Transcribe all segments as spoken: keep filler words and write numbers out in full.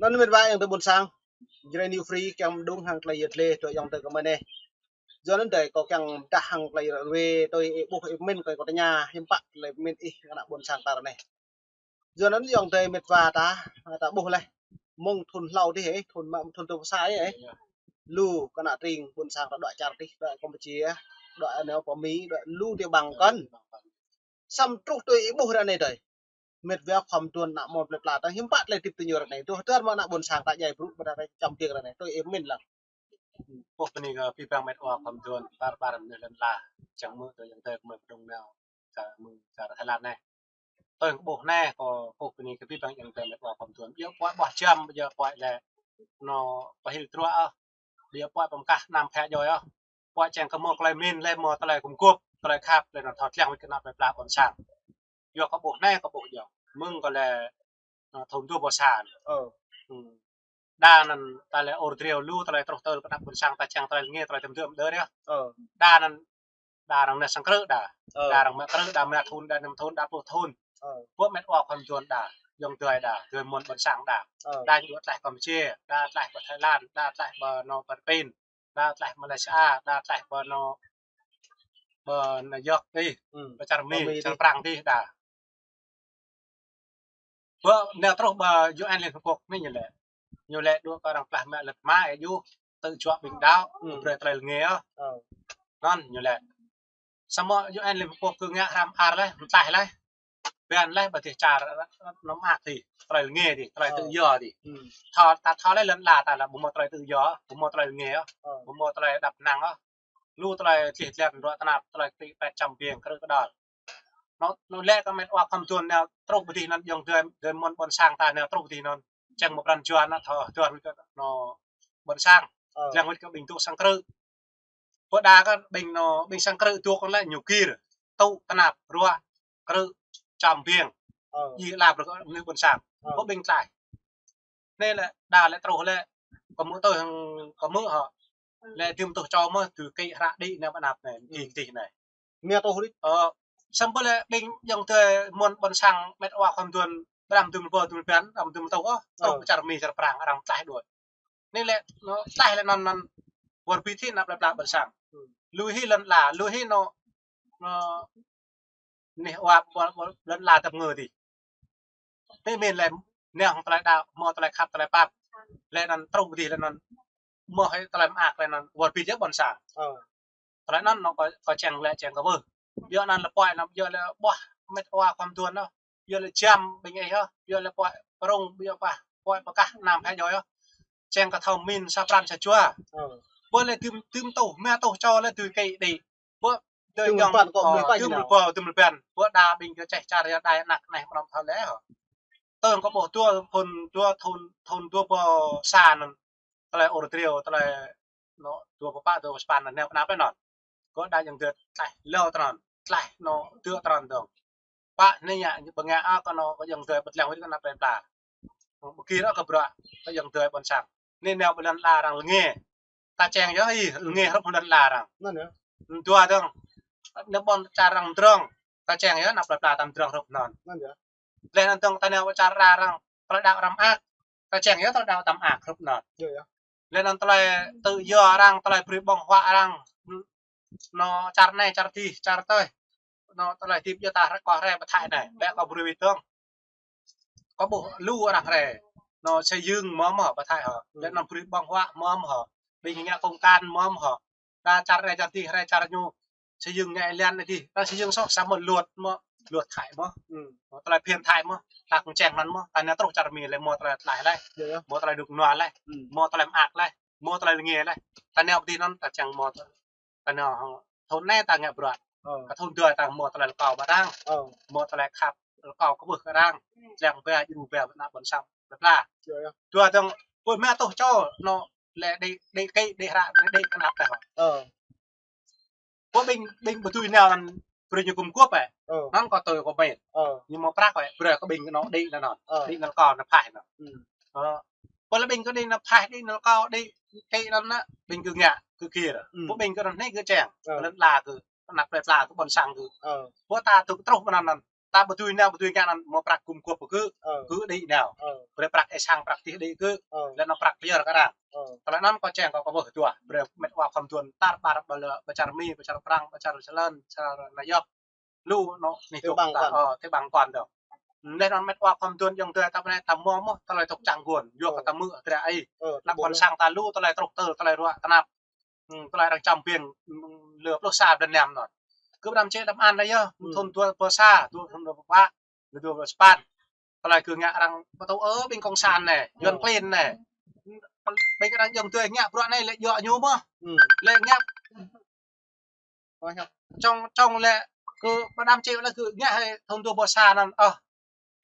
Anŭn mĕt wa ayŏng adơi ƀôn sang. Jrai New Free kiăng mơđung hăng tơlơi yơh tơlơi tui ayŏng adơi kơ mơ̆n anai. Yua anŭn adơi kâo kiăng pơdah hăng tơlơi ră ruai tui ih ƀuh ih pơmĭn kơ kâo tơña hiư̆m pă tơlơi pơmĭn ih kơ ană ƀôn sang ta ră anai. Yua anŭn ayŏng adơi mĕt wa ta, ta ƀuh laih. Mơ̆ng thŭn hlâo adih ih, thŭn mă thŭn tơpă sa ih. Lu kơ ană tring ƀôn sang ta đuaĭ čar adih, đuaĭ Campuchia, đuaĭ nao pơ Mi, đuaĭ lu tơƀang kơn. Samơ̆ truh tui ih ƀuh ră anai adơi. Mĕt wa khŏm tuan ană mơ̆n plơi pla ta hiư̆m pă tơlơi hơdip tui ñu ră anai. Tuh tuan mơ̆ ană ƀôn sang ta djai brŭ ƀơdah čăm piêng ră anai. Tui ih pơmĭn lăng. Ƀuh bơni kơ abih bang mĕt wa khŏm tuan ƀar ƀar mơnuih lŏn ala. Čang mơ̆ tui ayŏng adơi kơ mơi pơdŏng nao. Čang mơ̆ čar Thái Lan anai. Tui kơ ƀuh anai kâo ƀuh bơni kơ abih bang ayŏng adơi mĕt wa khŏm tuan. Ƀiă puăi ƀuh jăm, ƀiă puăi lĕ. Nô pơhil truă ah. Ƀiă puăi pơmkah anăm phe djoi ah. Puăi čang kơ mơ̆ tơlơi min lĕ mơ̆ tơlơi gum gôp, tơlơi khăp lĕ nô thâo tlang wĭt kơ ană plơi pla ƀôn sang. Yua kâo ƀuh anai kâo ƀuh yơh. Mơ̆ng kâo lĕ, ơ, thŭn dua ƀuh sa. Ơ. Đa anŭn ta lĕ ôr driâo lu tơlơi truh tơl kơ ană ƀôn sang ta čang tơlơi lĕ ngă tơlơi tơm tơm đơ yơh. Đa anŭn, đa arăng nao sang krư̆ đa. Đa arăng mă krư̆ đa mă thŭn đa năm thŭn đa pluh thŭn. Ƀuh mĕt wa khŏm tuan đa, ayŏng adơi đa, adơi mơ̆n ƀôn sang đa. Đa ñu tlaih Campuchia, đa tlaih pơ Thái Lan, đa tlaih pơ nô pơ Philippin, đa tlaih Malaysia, đa tlaih pơ nô pơ New York adih, pơ čar Mi, čar Prang adih đa. Ƀơ nao truh ƀơ U N Liên Hợp Quốc anai ñu lĕ. Ñu lĕ đuaĭ kơ arăng plah mă lĕ mă ih yơh, tơjuă ƀing đaŏ, brơi tơlơi lĕ ngă ah. Anŭn ñu lĕ. Samơ̆ U N Liên Hợp Quốc kơ ngă hrăm ar laih, mơtlaih laih. Ƀiă laih ƀơi adih čar nô mă adih, tơlơi lĕ ngă adih, tơlơi tự do adih. Thâo, ta thâo laih lŏn ala ta lĕ ƀu mơ̆ tơlơi tự do, ƀu mơ̆ tơlơi lĕ ngă ah, ƀu mơ̆ tơlơi đăp năng ah. Lu tơlơi tlih tlan ruă tơnap, tơlơi kơtĭ pĕt čăm piêng, krư̆ kơdăl. Nô, nô lĕ kơ mĕt wa khŏm tuan nao truh ƀơi adih anŭn ayŏng adơi, adơi mơ̆n ƀôn sang ta nao truh ƀơi adih anŭn. Čang mơ̆ pran jua nô thâo tuan kơ nô ƀôn sang. Čang wĭt kơ ƀing tŭ sang krư̆. Ƀôdah kơ ƀing nô, ƀing sang krư̆ tŭ kơ lĕ ñu gir. Tŭ tơnap ruă krư̆ čăm piêng. Ih lăp rơkâo mơnuih ƀôn sang. Ƀôdah ƀing tlaih. Anai lĕ đa lĕ truh lĕ kơ mơ̆ tơ̆ hăng kơ mơ̆ hŏ. Lĕ tơm tŭ čô mơ̆ tŭ kĭ hră đĭ nao ƀơi anăp anai, kĭ adih anai. Mia tŭ adih. Ơ, samơ̆ lĕ ƀing ayŏng adơi mơ̆n ƀôn sang mĕt wa khŏm tuan ƀrăm tơm ƀô tơm ƀiă, ƀrăm tơm tŭ ah, truh čar Mi čar Prang arăng tlaih đuaĭ. Anai lĕ nô tlaih lĕ anŭn anŭn wơr bĭt hĭ ană plơi pla ƀôn sang. Lui hĭ lŏn ala, lui hĭ nô, nô anih wa ƀôn, ƀôn, lŏn ala tơp ngơ adih. Tơ min lĕ nao hăng tơlơi đaŏ, mơ̆ tơlơi khăp tơlơi pap. Lĕ anŭn truh adih lĕ anŭn mơ̆ hĭ tơlơi mơak lĕ anŭn wơr bĭt yơh ƀôn sang. Tơlơi anŭn nô kơ, kơ čang lĕ čang kơ ƀuh. Yua anŭn lĕ puăi anŭn yua lĕ ƀuh mĕt wa khŏm tuan nô. Yua lĕ jăm ƀing ih ah, yua lĕ puăi prong, yua puăi, puăi pơkah anăm phe djoi ah. Čang kơ thâo min sa pran sa jua. Ƀôdah lĕ tơm, tơm tŭ, mia tŭ čô lĕ tŭ kĭ đĭ. Ƀôdah tơm ñong, tơm ƀô, tơm ƀiă. Ƀôdah đa ƀing kơ čeh čar yơh đa anăk anai mơ̆n thâo lĕ hŏ. Tơl kơ ƀuh dua thŭn, dua thŭn, thŭn dua ƀuh sa anŭn. Tơlơi ôr driâo, tơlơi nô dua ƀuh pă, dua ƀuh sa păn anŭn nao pơ anăp anŭn. Kơ đa ayŏng adơi tlaih lơ tơnăn, tlaih nô dua tơnăn dơ̆ng. Pă anai yơh, ƀơngă ah kơ nô kơ ayŏng adơi ƀu tlang wĭt kơ anăp plơi pla. Ƀu gir ah kơ bruă kơ ayŏng adơi ƀôn sang. Anai nao ƀơi lŏn ala arăng lĕ ngă. Ta čang yơh ih, lĕ ngă hrup lŏn ala arăng. Anŭn yơh. Dua dơ̆ng. Nao ƀơi čar arăng mdrŏng. Ta čang yơh anăp plơi pla ta mdrŏng hrup anŭn. Anŭn yơh. Lĕ anŭn dơ̆ng ta nao ƀơi čar arăng, tơlơi đaŏ arăng mơak. Ta čang yơh tơlơi đaŏ ta mơak hrup anŭn. Yơh, yơh. Lĕ anŭn tơlơi tự do arăng, tơlơi brơi ƀơ̆ng huă arăng. Nô čar anai, čar adih, čar tơh. Nô tơlơi hơdip yơh ta hră kơ hrĕ pơ Thái anai. Ƀĕ kơ brơi wĭt dơ̆ng. Kơ ƀuh lu arăng hrĕ. Nô xây dựng mơ̆ mơ̆ pơ Thái hŏ. Lĕ anŭn brơi ƀơ̆ng huă mơ̆ mơ̆ hŏ. Ƀing ngă công an mơ̆ mơ̆ hŏ. Đa čar anai čar adih hrĕ čar ñu. Xây dựng ngă lĕ anai adih. Đa xây dựng soh samơ̆ luật mơ̆. Luật Thái mơ̆. Mơ̆ tơlơi phiên Thái mơ̆. Ta kơ čang anŭn mơ̆. Ta nao truh čar Mi lĕ mơ̆ tơlơi tlaih lĕ. Mơ̆ tơlơi đŭk nua lĕ. Mơ̆ tơlơi mơak lĕ. Mơ̆ tơlơi lĕ ngă lĕ. Ta nao ƀơi adih anŭn ta čang mơ̆ tơlơi. Kơ anŭn thŭn anai ta ngă bruă. Kơ thŭn dua ta mơ̆ tơlơi rơkâo ƀă arăng. Mơ̆ tơlơi khăp rơkâo kơ ƀuh kơ arăng. Lăng ƀĕ djru ƀĕ anăp ƀôn sang plơi pla. Dua dơ̆ng ƀu mă tŭ čô nô lĕ đĭ, đĭ kĭ, đĭ hră, đĭ kơnăp tah. Ƀôdah ƀing, ƀing ƀu dưi nao anŭn brơi ñu gum gôp ĕ. Anŭn kơ tui kơ ƀing. Ñu mơ̆ prăk ĕ, brơi kơ ƀing nô đĭ anŭn. Đĭ anŭn kơ anŭn phaih anŭn. Ƀôdah ƀing kơ đĭ anŭn phaih, đĭ anŭn kơ đĭ kĭ anŭn anŭn, ƀing kơ ngă, kơ gir. Ƀôdah ƀing kơ anŭn anai kơ čang. Lŏn ala kơ, anăp plơi pla kơ ƀôn sang kơ. Ƀôdah ta tŭ truh ƀơi anŭn anŭn. ta ƀu dưi nao, ƀu dưi ngă anŭn mơ̆ prăk gum gŏp gơ̆, gơ̆ đĭ nao. Brơi prăk ih sang prăk tih đĭ gơ̆. Lĕ anŭn prăk pơyơr kơ arăng. Tơlơi anŭn kâo čang kâo kơ ƀuh dua. Brơi met wa khŏm tuan tar ƀar ƀơ lơ, ƀơ čar Mi, ƀơ čar Prang, ƀơ čar Sơlơn, čar Nayok. Lu anŭn nih tŭ ƀang ta, ơ, tơƀang kŏn dong. Lĕ anŭn met wa khŏm tuan yŏng tui ta pơ anai ta mơ̆ mơ̆ tơlơi tŭk čang gôn. Yua kơ ta mơ̆ hơdră ai. Anăp ƀôn sang ta lu tơlơi truh tơl, tơlơi ruă tơnap. Tơlơi arăng čăm ƀing, lơ pluh sa blan năm anŭn. Kơ ƀrăm čê đăm an lĕ yơh, thun dua pluh sa, thun dua pluh pă, dua pluh sapăn. Tơlơi kơ ngă arăng pơtô ơ ƀing kông san anai, Yuan klin anai. Ƀing arăng yŏng tui ngă bruă anai lĕ yua ñu mơ̆. Lĕ ngă čong, čong lĕ kơ ƀrăm čê lĕ kơ ngă hơi thun dua pluh sa anŭn, ơ,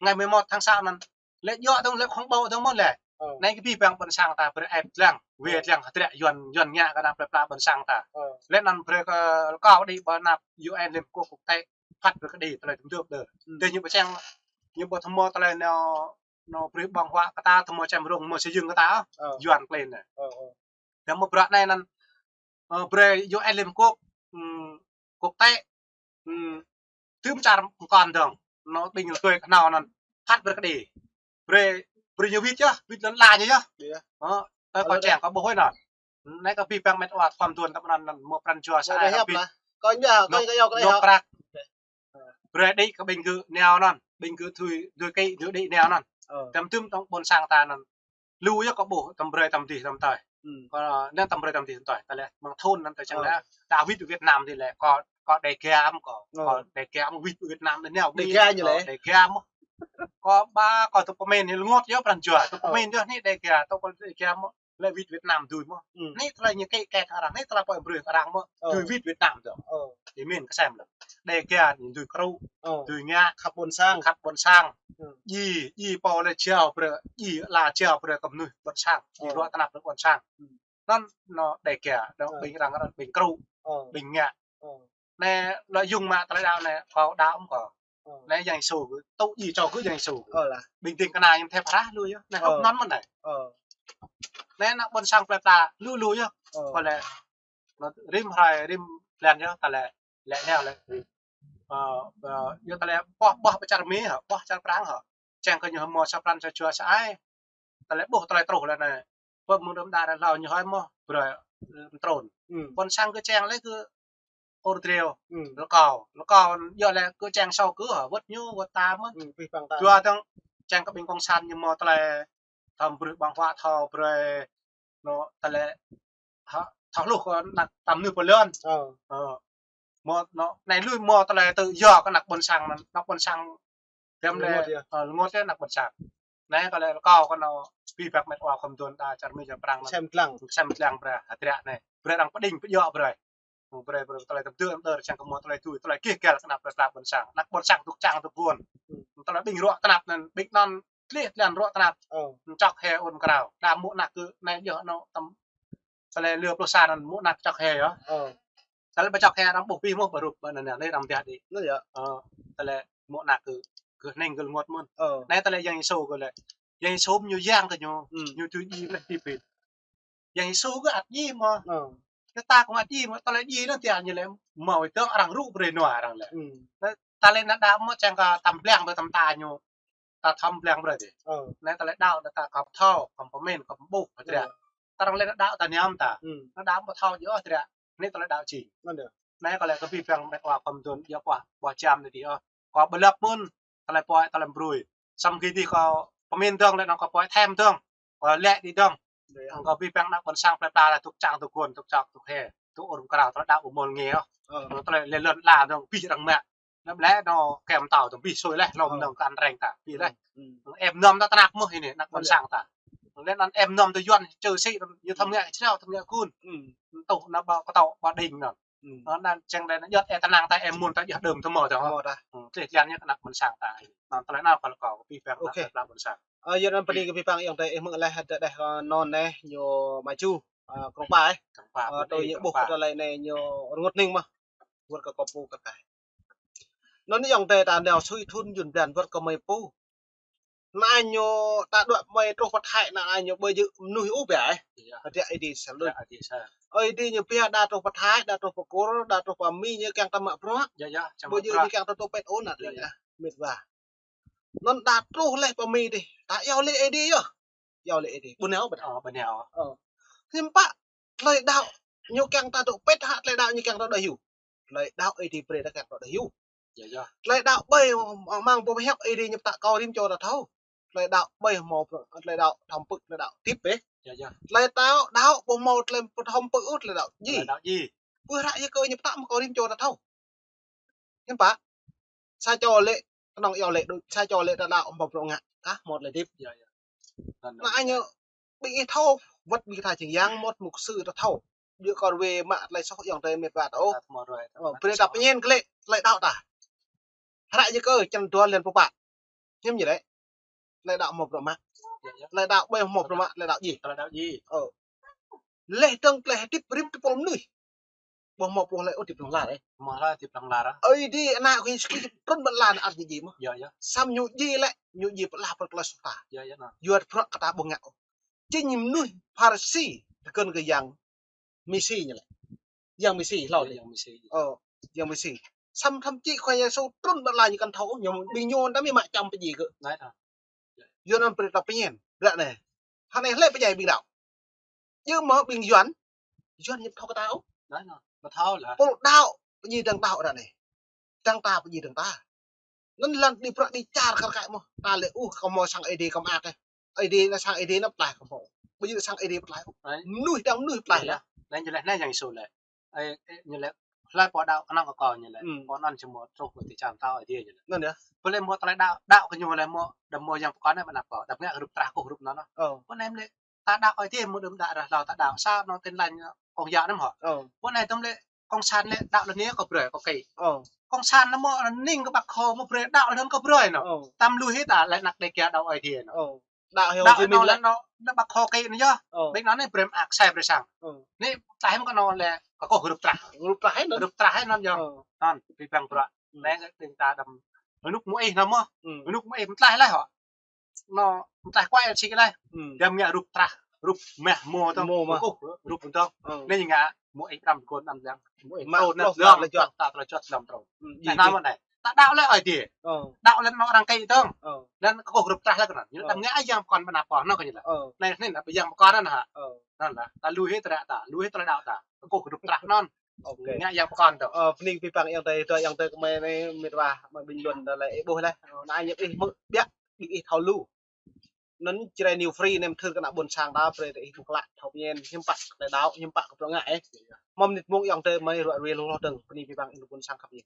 ngày mười một tháng sáu anŭn. Lĕ yua dong lĕ khŏng ƀâo dong mơ̆n lĕ. Anai kơ ƀing ƀôn sang ta brơi ĕp lăng, wĕ lăng hơdră Yuan, Yuan ngă kơ anăp plơi pla ƀôn sang ta. Lĕ anŭn brơi kơ kâo đĭ ƀơi anăp U N Liên Hợp Quốc quốc tế. Phat brơi kơ đĭ tơlơi tơm dơ̆p đơ. Tơ ñu ƀu čang, ñu ƀu thâo mơ̆ tơlơi anŭn, anŭn brơi ƀơ̆ng huă kơ ta, thâo mơ̆ čem rông mơ̆ sơyưng kơ ta. Yuan klin anai. Tơ mơ̆ bruă anai anŭn, ơ, brơi U N Liên Hợp Quốc, quốc tế, tơm čar kŏn dong, anŭn ƀing ñu tui kơ anŭn anŭn, phat brơi kơ đĭ. Brơi, brơi ñu wĭt yơh, wĭt lŏn la ñu yơh. Ơ, tơ kâo čang kâo ƀuh hơi anŭn. Anai kơ ƀing ƀing met wa khŏm tuan ta pơ anŭn anŭn mơ̆ pran jua sa ai hơbĭt. Kâo ñu, kâo ñu kâo yua kơ anŭn. Brơi đĭ kơ ƀing gơ̆ nao anŭn, ƀing gơ̆ tui, tui kĭ, tui đĭ nao anŭn. Tơm tơm tong ƀôn sang ta anŭn. Lu yơh kâo ƀuh tơm brơi tơm dih tơm tơi. Kâo anŭn tơm brơi tơm dih tơm tơi. Tơlơi mơ̆ng thun anŭn tơ čang lĕ. Ta wĭt Việt Nam dih lĕ. Kâo, kâo Đêga mơ̆ kâo. Kâo Đêga mơ̆ wĭt Việt Nam dih nao. Đêga ñu lĕ. Đêga mơ̆. Kâo ƀă kâo tŭ pơmĭn ñu lơngot yơh pran jua. Tŭ pơmĭn yơh anai Đêga, tŭ kâo Đêga mơ̆. Lĕ wĭt Việt Nam dưi mơ̆. Anai tơlơi ñu kĕ kĕ kơ arăng, anai tơlơi pô brơi kơ arăng mơ̆. Dưi wĭt Việt Nam dong. Ih min kơ sem lĕ. Đêga ñu dưi krŭ, dưi ngă. Khăp ƀôn sang. Khăp ƀôn sang. Djai, djai pô lĕ jao brơi, djai la jao brơi kơ mơnuih ƀôn sang. Djai ruă tơnap brơi ƀôn sang. Anŭn, anŭn Đêga, dong ƀing arăng, arăng ƀing krŭ, ƀing ngă. Anai lĕ yŭng mă tơlơi đaŏ anai, kâo đaŏ mơ̆ kâo. Anai Yang Yêsu gơ̆, tŭ djai čô gơ̆ Yang Yêsu gơ̆. Ƀing ding kơna ñu thep hrah lu yơh. Anai hơ̆k anŭn mơ̆n anai. Anai anăp ƀôn sang plơi pla lu lu yơh. Kâo lĕ, anŭn rĭm hrơi, rĭm blan yơh, ta lĕ, lĕ nao lĕ. Ơ, ơ, yua ta lĕ ƀuh, ƀuh ƀơ čar Mi hă, ƀuh čar Prang hă. Čang kơ ñu hmâo sa pran sa jua sa ai. Tơlơi ƀuh tơlơi truh lĕ anai. Pơ mơ̆ng đưm đă lĕ hlâo ñu hơi mơ̆ brơi, ơ, trôn. Ƀôn sang kơ čang lĕ kơ ur driâo. Rơkâo, rơkâo yơh lĕ kơ čang sâu kơ hă, wơ̆t ñu, wơ̆t ta mơ̆n. Dua tơng čang kơ ƀing kông san ñu mơ̆ tơlơi thâo brơi ƀơ̆ng huă thâo brơi anŭn tơlơi hă, thâo hluh kơ anăp tơm mơnuih pơ lŏn. Ơ. Mơ̆ anŭn, anai lui mơ̆ tơlơi tơ yua kơ anăp ƀôn sang anŭn, anăp ƀôn sang Tơm lĕ, lơngot yơh. Ơ, lơngot yơh anăp ƀôn sang. Anai kâo lĕ rơkâo kơ anŭn ƀing ƀing met wa khŏm tuan đa čar Mi čar Prang anŭn. Sem lăng. Sem lăng brơi, hơdră anai. Brơi arăng pơđing pơjŏ brơi. Brơi, brơi tơlơi tơm dơ̆, tơlơi čang kơ mơ̆ tơlơi tui, tơlơi kih gel kơ anăp plơi pla ƀôn sang. Anăp ƀôn sang tŭk čang tŭk gôn. Tơlơi ƀing ruă tơnap anŭn, ƀing anŭn tlih tơlơi ruă tơnap. Čŏk hê ôn krao. Đa mơ̆ anăp kơ anai yơh anŭn tơm Tơlơi lơ pluh sa anŭn mơ̆ anăp čŏk hê yơh. Ơ. Tơlơi ƀu čŏk hê arăng ƀuh pih mơ̆ ƀu rup ƀơi anai anai arăng ƀiă đĭ. Anŭn yơh. Ơ, tơlơi mơ̆ anăp kơ, kơ hnĭng kơ lơngot mơ̆n. Ơ. Anai tơlơi Yang Yêsu kơ lĕ. Yang Yêsu ñu yang kơ ñu, ñu tui djai leh pih pih. Yang Yêsu kơ ăt djai mơ̆. Ơ. Kơ ta kơ ăt djai mơ̆, tơlơi djai anŭn tia ñu lĕ mơ̆ wơ̆t arăng rŭ brơi nua arăng lĕ. Anai tơlơi anŭn đa mơ̆ čang kơ tơm blang ƀơi tơm ta ñu. Ta thâo blang brơi dih. Ơ. Anai tơlơi đaŏ anai ta khŏm thâo, khŏm pơmĭn, khŏm ƀuh, hơdră. Ơ. Ta arăng lĕ anŭn đaŏ ta ñăm ta. Anŭn đaŏ ƀu thâo djơ̆, hơdră. Anai tơlơi đaŏ či. Anŭn dih. Anai kâo lĕ kơ pih păng met wa khŏm tuan djơ̆ pơh, pơh jam anai dih, ơ. Kâo pơlăp mơ̆n, tơlơi pơhiăp, tơlơi brơi. Samơ̆ kơ dih kâo pơmĭn dơ̆ng lĕ anŭn kâo pơhiăp thêm dơ̆ng. Kâo lĕ dih dơ̆ng. Anŭn kâo pih păng anăp ƀôn sang plơi pla lĕ tŭk čang tŭk gôn, tŭk čŏk tŭk hê, tŭk ur krao, tơlơi đaŏ ƀu mơ̆l ngă. Ơ. Tơlơi lĕ lŏn la dơ̆ng pih arăng mă. Anŭn lĕ anŭn kem tâo tơm pih sui leh, lŏm dơ̆ng kơ anreng ta, pih leh. Em nơm ta tơnap mơ̆ anai, anăp ƀôn sang ta. Lĕ anŭn em nơm ta Yuan čơ sĭ, ñu thâo ngă črao, thâo ngă kun. Tŭ anŭn ƀă kơtâo ƀă đing anŭn. Anŭn čang lĕ anŭn juăt ê tơnăng ta em mơ̆n ta juăt đơm thâo mơ̆ ta. Tlih jan ñu kơ anăp ƀôn sang ta. Anŭn tơlơi anŭn kâo lĕ kâo kơ pih păng anăp ƀôn sang. Ơ, yua anŭn pơđing kơ pih păng ayŏng adơi ih mơ̆ leh hơdră đeh, ơ, anŭn anai ñu mơ̆ ču. Ơ, Krông Pa, ơ. Krông Pa, ơ, tui ñu ƀuh kơ tơlơi anai ñu rơngot hnĭng mơ̆. Wơ̆t kơ kâo pơpŭ kơ kah. Anŭn ayŏng adơi ta nao sui thun jun blan wơ̆t kơ mơi pơpŭ. Anai ñu ta đuaĭ mơi truh pơ Thái, anai ñu ƀu djơ̆ mơnuih ôh biă. Hơdră Ơi Adai sa lŭt. Ơi Adai ñu biă đa truh pơ Thái, đa truh pơ Kur, đa truh pơ Mi ñu kiăng ta mă bruă. Ƀu djơ̆ ñu kiăng ta tŭ pĕt ôh anŭn. Mĕt wa. Anŭn đa truh leh pơ Mi dih. Ta iâu lĕ Ơi Adai yơh. Iâu lĕ Ơi Adai. Ƀu nao ƀơ̆t. Ơ, ƀu nao. Ơ. Hiư̆m pă tơlơi đaŏ ñu kiăng ta dŏ pĕt hă, tơlơi đaŏ ñu kiăng ta dŏ hyu. Tơlơi đaŏ Ơi Adai brơi ta kiăng ta dŏ hyu. Yơh, yơh. Tơlơi đaŏ ƀơi amăng boh hiăp Ơi Adai ñu pơtă kơ rĭm čô ta thâo. Tơlơi đaŏ ƀơi hmâo, tơlơi đaŏ thâo pơ̆k, tơlơi đaŏ tip bĕ. Yơh, yơh. Tơlơi đaŏ, đaŏ ƀu hmâo tơlơi thâo pơ̆k ôh, tơlơi đaŏ djai. Tơlơi đaŏ djai. Bơ hră Yakơ ñu pơtă mă kơ rĭm čô ta thâo. Hiư̆m pă? Sa čô lĕ, kơnơ̆ng iâu lĕ đôč, sa čô lĕ ta đaŏ hmâo bruă ngă. Kah hmâo tơlơi tip. Yơh, yơh. Anŭn, anŭn. Anai ñu ƀing ih thâo, wơ̆t ƀing ta jing yang mơ̆t mục sư ta thâo. Yua kơ wĕ mă tơlơi soh ayŏng adơi mĕt wa ta ôh. Ta hmâo ruai, ta hmâo soh. Ơ, brơi ta pơñen kơ lĕ tơlơi đaŏ ta. Hră Yakơ črăn dua lăn pơpă. Hiư̆m ñu lĕ? Tơlơi đaŏ hmâo bruă mă. Yơh, yơh. Tơlơi đaŏ ƀơi hmâo bruă mă, tơlơi đaŏ djai. Tơlơi đaŏ djai. Ơ. Leh dơ̆ng tơlơi hơdip rĭm tơpul mơnuih. Ƀu hmâo pô hlơi ôh hơdip hlŏng lar, ơ. Hmâo hlơi hơdip hlŏng lar, ơ. Ơi Adai ană kơ Yêsu Krist trŭn ƀơi lŏn ană djai mơ̆n. Yơh, yơh. Samơ̆ ñu djai lĕ, ñu djai pơala brơi tơlơi soh ta. Yơh, yơh, anŭn. Yua bruă kơ ta ƀu ngă ôh. Jing mơnuih Pharisi, tơkơn kơ yang Mêsi ñu lĕ. Yang Mêsi, hlâo. Yơh, lĕ. Yang Mêsi. Ơ, yang Mêsi. Samơ̆ thậm chí Khua Yêsu trŭn ƀơi lŏn ñu kăn thâo, ñu ƀing ñu ta mĭn mă čăm pơdjai kơ. Anai ta. Yua anŭn brơi ta pơñen, ră anai. Hơnai hlơi pơdjai ƀing đaŏ. Yua mơ̆ ƀing Yuan, Yuan ñu ƀu thâo kơ ta ôh. Anai, anai. Ƀu thâo lah. Pô đaŏ, pơdjai dơ̆ng đaŏ ră anai. Dơ̆ng ta pơdjai dơ̆ng ta. Anŭn lŏn đĭ bruă đĭ čar kar kaĭ mơ̆n. Ta lĕ, uh, kâo hmâo sang Ơi Adai kâo mơak, ơ. Ơi Adai anai sang Ơi Adai anŭn pơklaih kâo hmâo. Ƀu djơ̆ sang Ơi Adai pơklaih ôh. Anai. Mơnuih dơ̆ng mơnuih pơklaih lah. Anai, anai, anai yang Yêsu lĕ. Ơ, ơ, ñu lĕ, hlơi pô đaŏ kơnơ̆ng kơ kâo ñu lĕ. Hmm. Pô anŭn či hmâo truh kơ ti čar pơtao Ơi Adai ñu lĕ. Anŭn yơh. Pô lĕ hmâo tơlơi đaŏ, đaŏ kơ ñu lĕ hmâo, đăm hmâo yang pơkŏn anai ƀu nao pơ. Đăm ngă rup trah kơkuh rup anŭn. Ơ. Pô anai lĕ, ta đaŏ Ơi Adai mơ̆ đơ̆m đă ră hlâo ta đaŏ sa anŭn Tin Lành Công giáo anŭn hŏ. Ơ. Pô anai tơm lĕ Cộng sản lĕ đaŏ lĕ anai kơ brơi kơ kĕ. Ơ. Cộng sản anŭn mơ̆ anai ning kơ ƀă kho mơ̆ brơi đaŏ lĕ anŭn kơ brơi anŭn. Ơ. Tơm lui hĭ ta lĕ anăk Đêga đaŏ Ơi Adai anŭn. Ơ. Đaŏ hyu đaŏ Hồ Chí Minh anŭn lĕ. Anŭn, anŭn ƀă kho kĕ anŭn yơh. Ơ. Ƀing anŭn anai brơi mơak sai brơi sang. Ơ. Anai tơlơi mơ̆ kơ anŭn lĕ kơkuh rup trah. Rup trah anŭn. Rup trah anŭn yơh. Ơ. Anŭn, ƀing ƀing bruă. Hmm. Anai kơ ƀing ta đăm. Anŭn mơ̆ ih anŭn mơ̆. Hmm. Anŭn mơ̆ ih mơ̆ tơlơi laih hŏ. Anŭn mơ̆ tơlơi kuai či kơ laih. Hmm. Đăm ngă rup trah, rup mah mơ̆ tơ̆ng. Mơ̆ mah. Kơkuh rup tơ̆ng. Ơ. Anai ngă mơ̆ ih đăm kôn đăm yang. Mơ̆ ih mă trôn truh năp lăm lĕ juăt. Ta truh juăt lăm truh. Hmm, anai anŭn anai. Ta đaŏ lĕ Ơi Adai. Ơ. Đaŏ lĕ anŭn arăng kĕ tơ̆ng. Ơ. Anŭn kơkuh rup trah lĕ kơ anŭn. Ñu đăm ngă yang pơkŏn ƀu nao pơ anŭn kơ ñu lĕ. Ơ. Anai, anai, ƀing yang pơkŏn anŭn hă. Ơ. Anŭn lah. Ta lui hĭ tơlơi ta, lui hĭ tơlơi đaŏ ta. Kơkuh rup trah anŭn. Ok. Ngă yang pơkŏn tơ̆ng. Ơ, bơni kơ ƀing yang adơi, tơ yang adơi kơmơi anai mĕt wa, mă bình luận tơ lĕ ih ƀuh lĕ. Ơ, anai ñu ih mơ̆ biă, ih thâo lu. Anŭn Jrai New Free anai mơ̆ thâo kơ ană ƀôn sang ta brơi tơ ih ƀuh klă, thâo pơñen, hiư̆m pă tơlơi đaŏ, hiư̆m pă kơ bruă ngă ih. Mơ̆ mơnit mông yang adơi mơi ruă ruai lu hloh dơ̆ng, bơni kơ ƀing yang adơi ƀôn sang khăp ih.